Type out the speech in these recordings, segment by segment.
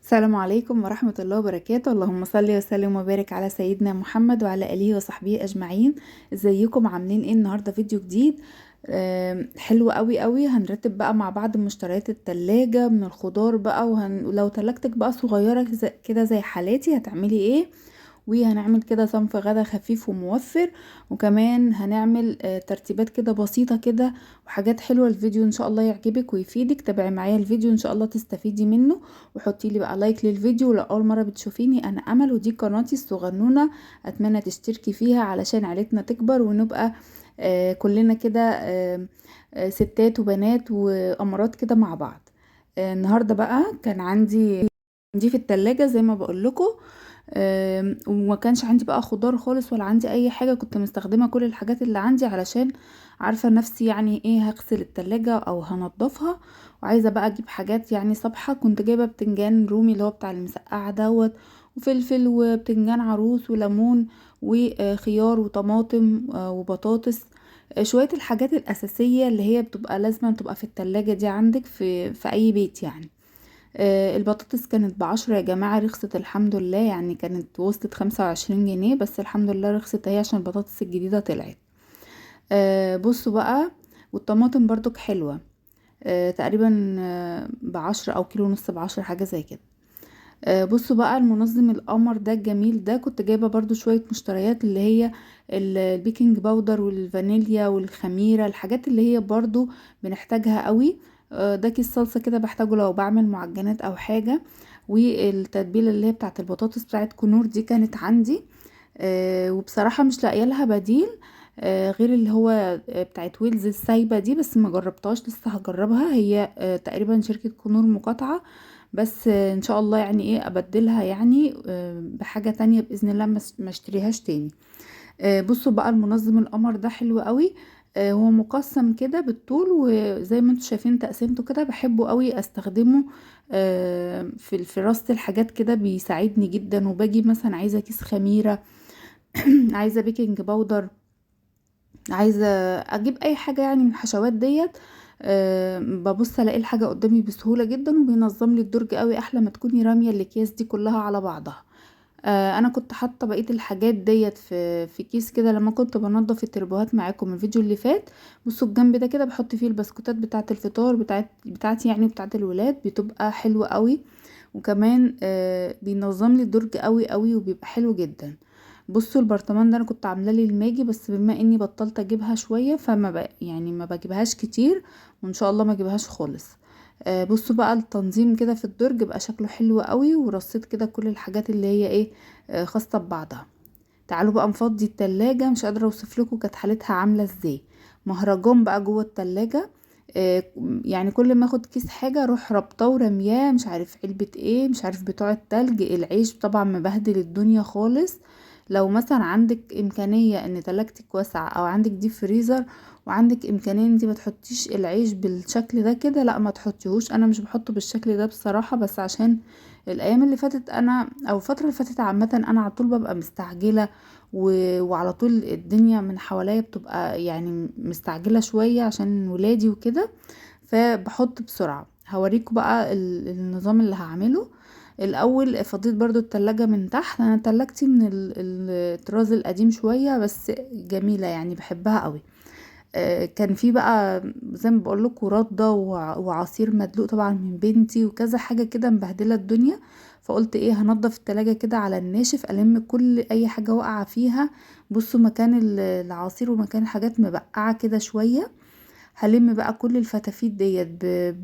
السلام عليكم ورحمة الله وبركاته. اللهم صل وسلم وبارك على سيدنا محمد وعلى آله وصحبه أجمعين. ازيكم عاملين ايه؟ النهاردة فيديو جديد حلو قوي قوي. هنرتب بقى مع بعض مشتريات التلاجة من الخضار بقى، ولو تلاجتك بقى صغيرة كده زي حالاتي هتعملي ايه، وهنعمل كده صنف غدا خفيف وموفر، وكمان هنعمل ترتيبات كده بسيطة كده وحاجات حلوة. الفيديو ان شاء الله يعجبك ويفيدك، تابعي معايا الفيديو ان شاء الله تستفيدي منه، وحطي لي بقى like للفيديو. ولو اول مرة بتشوفيني، انا امل ودي قناتي الصغنونة، اتمنى تشتركي فيها علشان عيلتنا تكبر ونبقى كلنا كده ستات وبنات وامارات كده مع بعض. النهاردة بقى كان عندي دي في التلاجة زي ما بقول لكم، وما كانش عندي بقى خضار خالص ولا عندي اي حاجة، كنت مستخدمة كل الحاجات اللي عندي علشان عارفة نفسي يعني ايه، هغسل التلاجة او هنضفها، وعايزة بقى اجيب حاجات يعني صبحة. كنت جايبة بتنجان رومي اللي هو بتاع المسقعة دوت، وفلفل وبتنجان عروس وليمون وخيار وطماطم وبطاطس، شوية الحاجات الأساسية اللي هي بتبقى لازمة تبقى في التلاجة دي عندك في أي بيت يعني. البطاطس كانت ب10 يا جماعة، رخصت الحمد لله، يعني كانت وصلت 25 جنيه بس الحمد لله رخصت اهي عشان البطاطس الجديدة طلعت. بصوا بقى، والطماطم برضك حلوة، تقريبا ب10 او كيلو ونص ب10، حاجة زي كده. بصوا بقى المنظم القمر ده الجميل ده، كنت جايبة برضو شوية مشتريات اللي هي ال baking powder والفانيليا والخميرة، الحاجات اللي هي برضو بنحتاجها قوي. ده كيس صلصة كده بحتاجه لو بعمل معجنات او حاجة. والتتبيلة اللي هي بتاعت البطاطس بتاعت كنور دي كانت عندي، وبصراحة مش لاقيه لها بديل، غير اللي هو بتاعت ويلز السايبة دي، بس ما جربتهاش لسه هجربها. هي تقريبا شركة كنور مقاطعة، بس ان شاء الله يعني ايه ابدلها يعني بحاجة تانية بإذن الله، ما اشتريهاش تاني. بصوا بقى المنظم القمر ده حلو قوي، هو مقسم كده بالطول وزي ما انتم شايفين تقسيمته كده، بحبه قوي استخدمه، في رصة الحاجات كده، بيساعدني جدا. وباجي مثلا عايزة كيس خميرة، عايزة baking powder، عايزة اجيب اي حاجة يعني من الحشوات ديت، ببص الاقي الحاجة قدامي بسهولة جدا، وبينظم لي الدرج قوي، احلى ما تكوني رامية الاكياس دي كلها على بعضها. انا كنت حاطه بقيه الحاجات ديت في كيس كده لما كنت بنضف التربوهات معاكم الفيديو اللي فات. بصوا الجنب ده كده بحط فيه البسكوتات بتاعه الفطار بتاعتي يعني بتاعه الولاد، بتبقى حلوه قوي، وكمان بينظم لي الدرج قوي قوي وبيبقى حلو جدا. بصوا البرطمان ده انا كنت عاملاه للماجي، بس بما اني بطلت اجيبها شويه فما يعني ما بجيبهاش كتير، وان شاء الله ما اجيبهاش خالص. بصوا بقى التنظيم كده في الدرج بقى شكله حلو قوي، ورصيت كده كل الحاجات اللي هي ايه، خاصة ببعضها. تعالوا بقى نفضي التلاجة، مش قادرة اوصف لكم كانت حالتها عاملة ازاي، مهرجان بقى جوه التلاجة. يعني كل ما اخد كيس حاجة اروح ربطاه ورمياه، مش عارف علبة ايه، مش عارف بتوع التلج، العيش طبعا مبهدل الدنيا خالص. لو مثلا عندك امكانية ان تلاجتك واسعة او عندك deep freezer وعندك امكانية ان انتي ما تحطيش العيش بالشكل ده كده، لا ما تحطيهوش. انا مش بحطه بالشكل ده بصراحة، بس عشان الايام اللي فاتت انا او الفترة اللي فاتت عامة انا على طول ببقى مستعجلة، وعلى طول الدنيا من حواليا بتبقى يعني مستعجلة شوية عشان ولادي وكده، فبحط بسرعة. هوريكم بقى النظام اللي هعمله. الاول فضيت برضو التلاجة من تحت، انا تلاجتي من الطراز القديم شوية بس جميلة يعني بحبها قوي. كان في بقى زي ما بقول لكم رده وعصير مدلوق طبعا من بنتي وكذا حاجه كده مبهدله الدنيا، فقلت ايه هنضف التلاجة كده على الناشف، الم كل اي حاجه واقعه فيها. بصوا مكان العصير ومكان الحاجات مبقعه كده شويه، هلم بقى كل الفتافيت ديت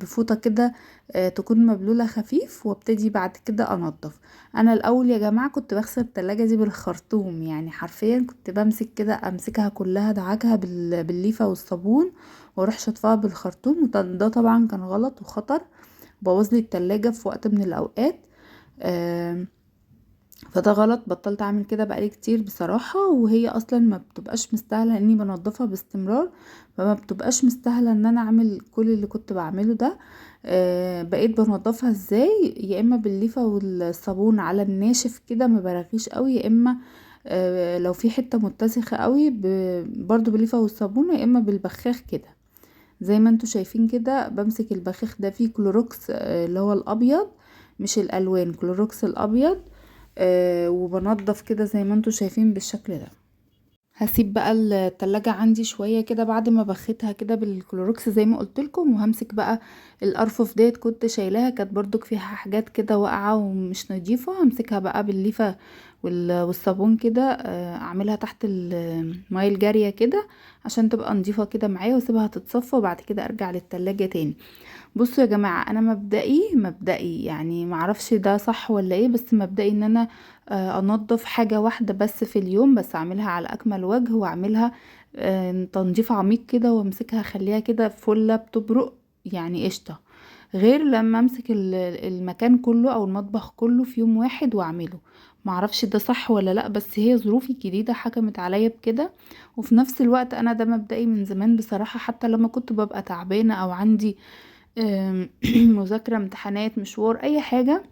بفوطه كده، تكون مبلوله خفيف، وابتدي بعد كده انضف. انا الاول يا جماعه كنت بغسل التلاجة دي بالخرطوم، يعني حرفيا كنت بمسك كده امسكها كلها دعكها بالليفه والصابون واروح شطفها بالخرطوم، وده طبعا كان غلط وخطر، بوظ لي التلاجة في وقت من الاوقات. فده غلط، بطلت اعمل كده بقالي كتير بصراحة. وهي اصلا ما بتبقاش مستاهلة اني بنضفها باستمرار، فما بتبقاش مستاهلة ان انا اعمل كل اللي كنت بعمله ده. بقيت بنضفها ازاي؟ يا اما بالليفة والصابون على الناشف كده ما برغيش قوي، يا اما لو في حتة متسخة قوي برضو بالليفة والصابون، يا اما بالبخاخ كده زي ما انتوا شايفين كده. بمسك البخاخ ده فيه كلوروكس، اللي هو الابيض، مش الالوان، كلوروكس الابيض. وبنضف كده زي ما انتم شايفين بالشكل ده. هسيب بقى التلاجة عندي شوية كده بعد ما بخيتها كده بالكلوروكس زي ما قلت لكم، وهمسك بقى الارفف ديت كنت شايلاها، كانت برضك فيها حاجات كده واقعة ومش نظيفة، همسكها بقى بالليفة والصابون كده، اعملها تحت المية الجارية كده عشان تبقى نظيفة كده معايا، واسيبها تتصفى، وبعد كده ارجع للتلاجة تاني. بصوا يا جماعة، انا مبدئي يعني معرفش ده صح ولا ايه، بس مبدئي ان انا انضف حاجة واحدة بس في اليوم، بس اعملها على اكمل وجه، واعملها تنظيف عميق كده، وامسكها اخليها كده فلة بتبرق يعني قشطة، غير لما امسك المكان كله او المطبخ كله في يوم واحد واعمله. معرفش ده صح ولا لا، بس هي ظروفي الجديدة حكمت عليا بكده، وفي نفس الوقت انا ده مبدئي من زمان بصراحة، حتى لما كنت ببقى تعبانة او عندي مذاكرة، امتحانات، مشوار، اي حاجة،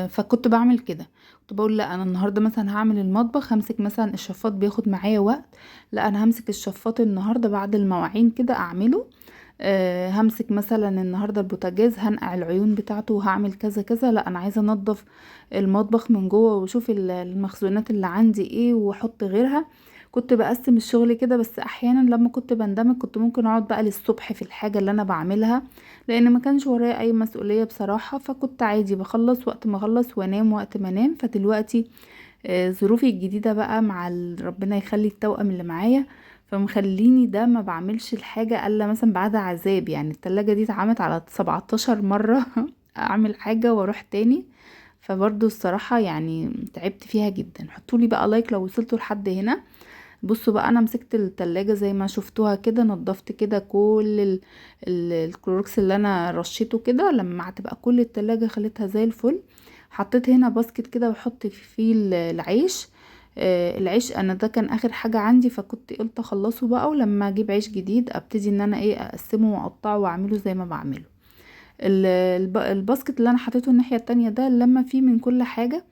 فكنت بعمل كده. كنت بقول لا انا النهارده مثلا هعمل المطبخ، همسك مثلا الشفاط بياخد معايا وقت، لا انا همسك الشفاط النهارده بعد المواعين كده اعمله، همسك مثلا النهارده البوتاجاز هنقع العيون بتاعته وهعمل كذا كذا، لا انا عايزه انضف المطبخ من جوه واشوف المخزونات اللي عندي ايه واحط غيرها. كنت بقسم الشغل كده، بس احيانا لما كنت بندمج كنت ممكن اقعد بقى للصبح في الحاجه اللي انا بعملها، لان ما كانش ورايا اي مسؤوليه بصراحه، فكنت عادي بخلص وقت ما اخلص وانام وقت ما انام. فدلوقتي ظروفي الجديده بقى مع ربنا يخلي التوأم اللي معايا، فمخليني ده ما بعملش الحاجه الا مثلا بعد عذاب. التلاجة دي اتعملت على 17 مره اعمل حاجه واروح تاني، فبرضو الصراحه تعبت فيها جدا. حطولي بقى لايك لو وصلتوا لحد هنا. بصوا بقى انا مسكت التلاجة زي ما شفتوها كده، نضفت كده كل الكلوركس اللي انا رشيته كده، لما هتبقى كل التلاجة خليتها زي الفل. حطيت هنا باسكت كده وحط فيه العيش، العيش انا ده كان اخر حاجة عندي، فكنت قلت اخلصه بقى، ولما اجيب عيش جديد ابتدي ان انا اقسمه واقطعه واعمله زي ما بعمله. الباسكت اللي انا حطيته الناحية التانية ده لما فيه من كل حاجة،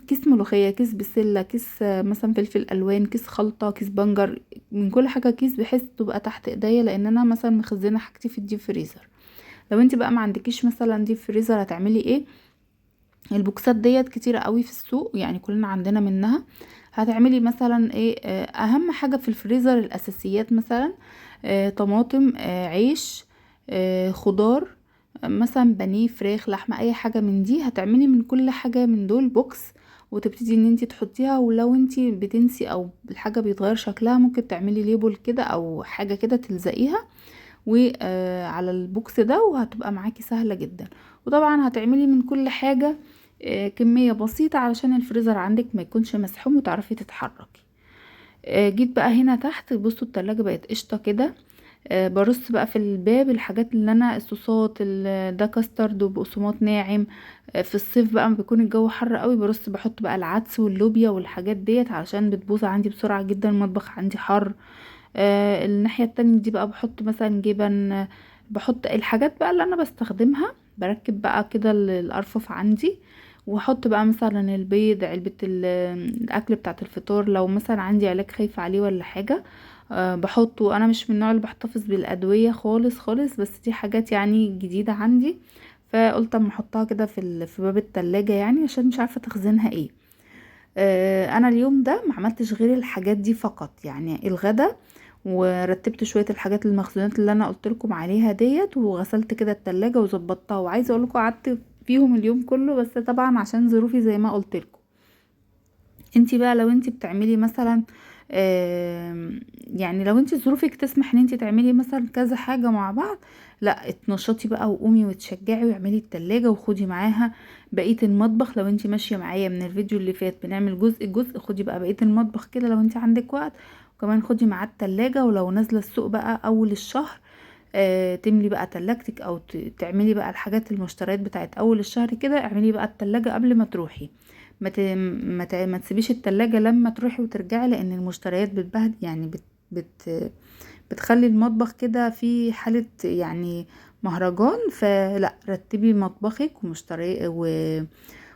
كيس ملوخية، كيس بسلة، كيس، مثلا فلفل الوان، كيس خلطة، كيس بنجر، من كل حاجة كيس، بحيث تبقى تحت ايديا، لان انا مثلا مخزنة حاجتي في الديب فريزر. لو انت بقى ما عندكيش مثلا ديب فريزر هتعملي ايه؟ البوكسات ديت كتيرة قوي في السوق، كلنا عندنا منها. هتعملي مثلا ايه؟ اهم حاجة في الفريزر الاساسيات مثلا، طماطم، عيش، خضار، مثلا بانيه، فراخ، لحمة، اي حاجة من دي. هتعملي من كل حاجة من دول بوكس، وتبتدي ان انتي تحطيها. ولو انتي بتنسي او الحاجة بيتغير شكلها ممكن تعملي label كده او حاجة كده تلزقيها على البوكس ده، وهتبقى معاكي سهلة جدا. وطبعا هتعملي من كل حاجة، كمية بسيطة علشان الفريزر عندك ما يكونش مسحوم وتعرفي تتحركي. جيت بقى هنا تحت، بصوا التلاجة بقت قشطة كده. برص بقى في الباب الحاجات اللي انا الصوصات، ده كاسترد وبقسماط ناعم. في الصيف بقى ما بيكون الجو حر قوي برص بحط بقى العدس واللوبيا والحاجات ديت علشان بتبوظ عندي بسرعة جدا، المطبخ عندي حر. الناحية التانية دي بقى بحط مثلا جبن، بحط الحاجات بقى اللي انا بستخدمها، بركب بقى كده الارفف عندي، واحط بقى مثلا البيض، علبة الاكل بتاعت الفطار، لو مثلا عندي علاج خايفة عليه ولا حاجة، بحطه. انا مش من النوع اللي بحتفظ بالادوية خالص خالص، بس دي حاجات جديدة عندي، فقلت اما احطها كده في باب التلاجة عشان مش عارفة تخزينها ايه. انا اليوم ده ما عملتش غير الحاجات دي فقط، الغدا، ورتبت شوية الحاجات المخزونات اللي انا قلت لكم عليها ديت، وغسلت كده التلاجة وظبطتها. وعايزة اقول لكم قعدت فيهم اليوم كله، بس طبعا عشان ظروفي زي ما قلت لكم. انتي بقى لو انتي بتعملي مثلا، يعني لو انتي ظروفك تسمح ان انتي تعملي مثلا كذا حاجة مع بعض، لا اتنشطي بقى وقومي وتشجعي واعملي التلاجة وخدي معاها بقية المطبخ. لو انتي ماشية معايا من الفيديو اللي فات بنعمل جزء جزء، خدي بقى بقية المطبخ كده لو انتي عندك وقت، وكمان خدي معاه التلاجة. ولو نازلة السوق بقى اول الشهر، تملي بقى تلاجتك او تعملي بقى الحاجات المشتريات بتاعت اول الشهر كده، اعملي بقى التلاجة قبل ما تروحي، ما تسيبيش التلاجة لما تروحي وترجعي، لان المشتريات بتبهد، يعني بت بت بتخلي المطبخ كده في حالة مهرجان. فلا، رتبي مطبخك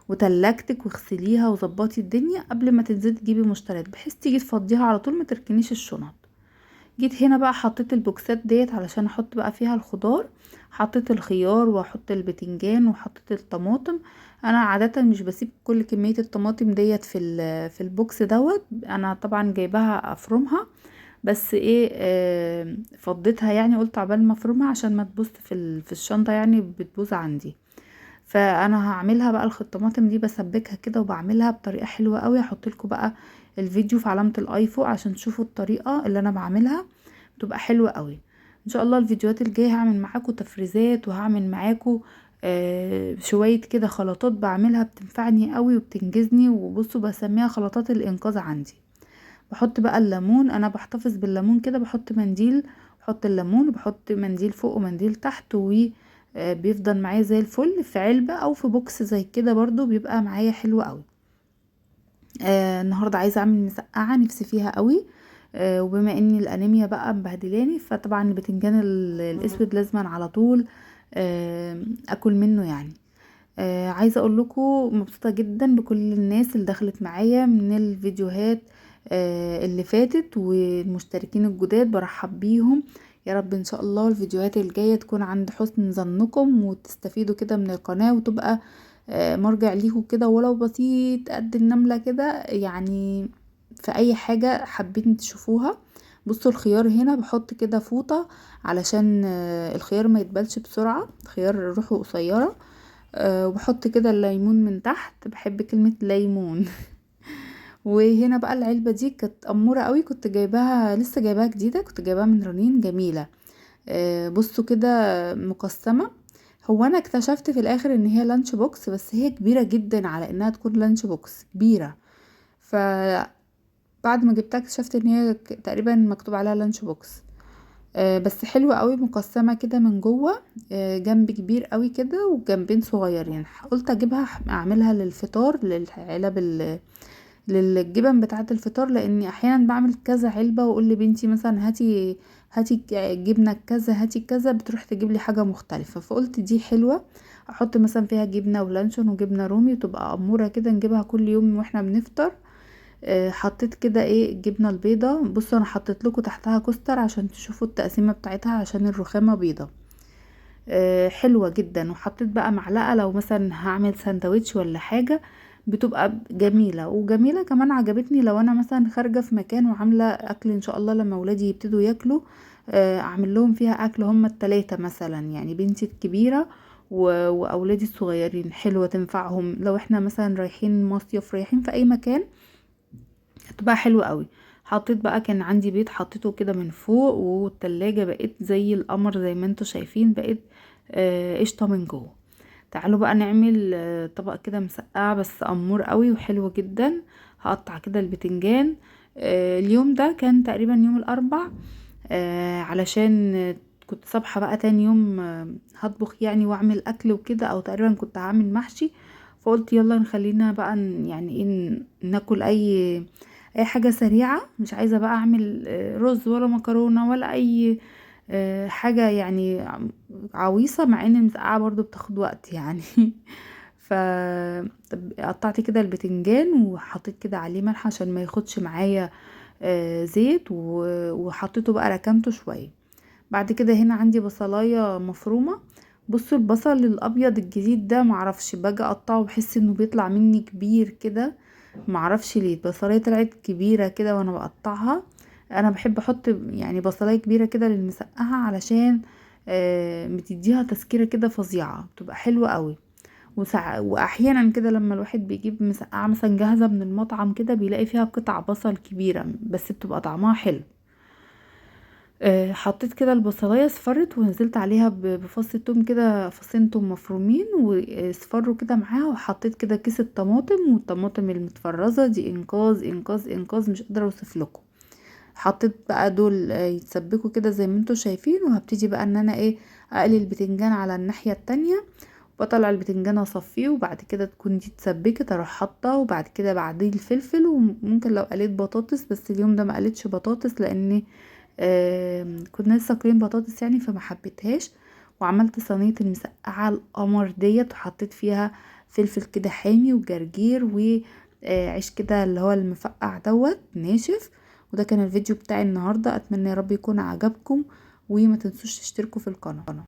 وتلاجتك واغسليها وظبطي الدنيا قبل ما تنزلي تجيبي مشتريات، بحيث تيجي تفضيها على طول، ما تركنيش الشنط. جيت هنا بقى حطيت البوكسات ديت علشان احط بقى فيها الخضار. حطيت الخيار واحط البتنجان وحطيت الطماطم. انا عادة مش بسيب كل كمية الطماطم ديت في ال box دوت، انا طبعا جايباها افرمها، بس ايه فضيتها يعني، قلت عبال ما افرمها عشان ما تبوظ في الشنطة يعني، بتبوظ عندي. فانا هعملها بقى الطماطم دي بسبكها كده وبعملها بطريقة حلوة قوي. هحط لكم بقى الفيديو في علامة ال i فوق عشان تشوفوا الطريقة اللي انا بعملها، بتبقى حلوة قوي. ان شاء الله الفيديوهات الجاية هعمل معاكم تفريزات، وهعمل معاكم شوية كده خلطات بعملها بتنفعني قوي وبتنجزني، وبصوا بسميها خلطات الانقاذ عندي. بحط بقى الليمون، انا بحتفظ بالليمون كده، بحط منديل، بحط الليمون وبحط منديل فوق ومنديل تحت، وبيفضل معايا زي الفل في علبة او في box زي كده، برضو بيبقى معايا حلو قوي. النهارده عايزه اعمل مسقعه نفسي فيها قوي، وبما ان الانيميا بقى مبهدلاني، فطبعا البتنجان الاسود لازما على طول اكل منه يعني. عايزه اقول لكم مبسوطة جدا بكل الناس اللي دخلت معايا من الفيديوهات اللي فاتت، والمشتركين الجداد برحب بيهم. يا رب ان شاء الله الفيديوهات الجاية تكون عند حسن ظنكم وتستفيدوا كده من القناة، وتبقى مرجع ليكم كده ولو بسيط قد النملة كده يعني، في اي حاجة حابين تشوفوها. بصوا الخيار هنا بحط كده فوطه علشان الخيار ما يتبلش بسرعة، الخيار روحه قصيرة. وبحط كده الليمون من تحت، بحب كلمة ليمون. وهنا بقى العلبة دي كانت أمورة قوي، كنت جايباها لسه جايباها جديدة، كنت جايباها من رنين، جميلة. بصوا كده مقسمة. هو انا اكتشفت في الاخر ان هي lunch box، بس هي كبيرة جدا على انها تكون lunch box، كبيرة. فبعد ما جبتها اكتشفت ان هي تقريبا مكتوب عليها lunch box. بس حلوة قوي، مقسمة كده من جوه، جنب كبير قوي كده وجنبين صغيرين. قلت اجيبها اعملها للفطار، للعلب للجبن بتاعه الفطار، لاني احيانا بعمل كذا علبة واقول لبنتي مثلا هاتي جبنه كذا، هاتي كذا، بتروح تجيب لي حاجة مختلفة. فقلت دي حلوة، احط مثلا فيها جبنه ولانشون وجبنه رومي، وتبقى اموره كده، نجيبها كل يوم واحنا بنفطر. حطيت كده الجبنة البيضة. بصوا انا حطيت لكم تحتها كوستر عشان تشوفوا التقسيمه بتاعتها، عشان الرخامه بيضة. حلوة جدا. وحطيت بقى معلقه لو مثلا هعمل سندوتش ولا حاجة، بتبقى جميلة. وجميلة كمان عجبتني لو انا مثلا خارجه في مكان وعامله اكل ان شاء الله لما ولادي يبتدوا ياكلوا، اعمل لهم فيها اكل هم التلاتة مثلا، يعني بنتي الكبيرة واولادي الصغيرين، حلوة تنفعهم لو احنا مثلا رايحين مصيف، رايحين في اي مكان، هتبقى حلوة قوي. حطيت بقى، كان عندي بيض حطيته كده من فوق، والتلاجة بقت زي القمر زي ما انتوا شايفين، بقت قشطه من جوه. تعالوا بقى نعمل طبق كده مسقعه بس امور قوي وحلو جدا. هقطع كده البتنجان. اليوم ده كان تقريبا يوم الاربع، علشان كنت صبحة بقى تاني يوم، هطبخ يعني واعمل اكل وكده، او تقريبا كنت هعمل محشي. فقلت يلا نخلينا بقى يعني ايه، ناكل اي حاجة سريعة، مش عايزه بقى اعمل رز ولا مكرونه ولا اي حاجة يعني عويصة، مع ان المسقعه برضو بتاخد وقت يعني. ف قطعت كده البتنجان وحطيت كده عليه ملح عشان ما ياخدش معايا زيت، وحطيته بقى ركنته شوية. بعد كده هنا عندي بصلايه مفرومه. بصوا البصل الابيض الجديد ده معرفش باجي اقطعه بحس انه بيطلع مني كبير كده، معرفش ليه البصلايه طلعت كبيرة كده وانا بقطعها. انا بحب احط يعني بصلايه كبيرة كده للمسقعه علشان بتديها تسكيره كده فظيعة، بتبقى حلوة قوي. واحيانا كده لما الواحد بيجيب مسقعه مثلا جاهزة من المطعم كده بيلاقي فيها قطع بصل كبيرة، بس بتبقى طعمها حلو. حطيت كده البصلايه اصفرت، ونزلت عليها بفص توم كده، فصين توم مفرومين واصفروا كده معاها، وحطيت كده كيس الطماطم، والطماطم المتفرزه دي انقاذ انقاذ انقاذ، مش قادرة اوصف لكم. حطيت بقى دول يتسبكوا كده زي ما انتوا شايفين. وهبتدي بقى ان انا اقلي البتنجان على الناحية التانية، بطلع البتنجان اصفيه، وبعد كده تكون دي اتسبكت اروح حاطه، وبعد كده بعديه الفلفل، وممكن لو قليت بطاطس، بس اليوم ده ما قليتش بطاطس لان كنا لسه اكلين بطاطس يعني فما حبيتهاش. وعملت صينية المسقعه القمر ديت، وحطيت فيها فلفل كده حامي وجرجير وعيش كده اللي هو المفقع دوت ناشف، وده كان الفيديو بتاعي النهاردة، اتمنى يا رب يكون عجبكم، وما تنسوش تشتركوا في القناة.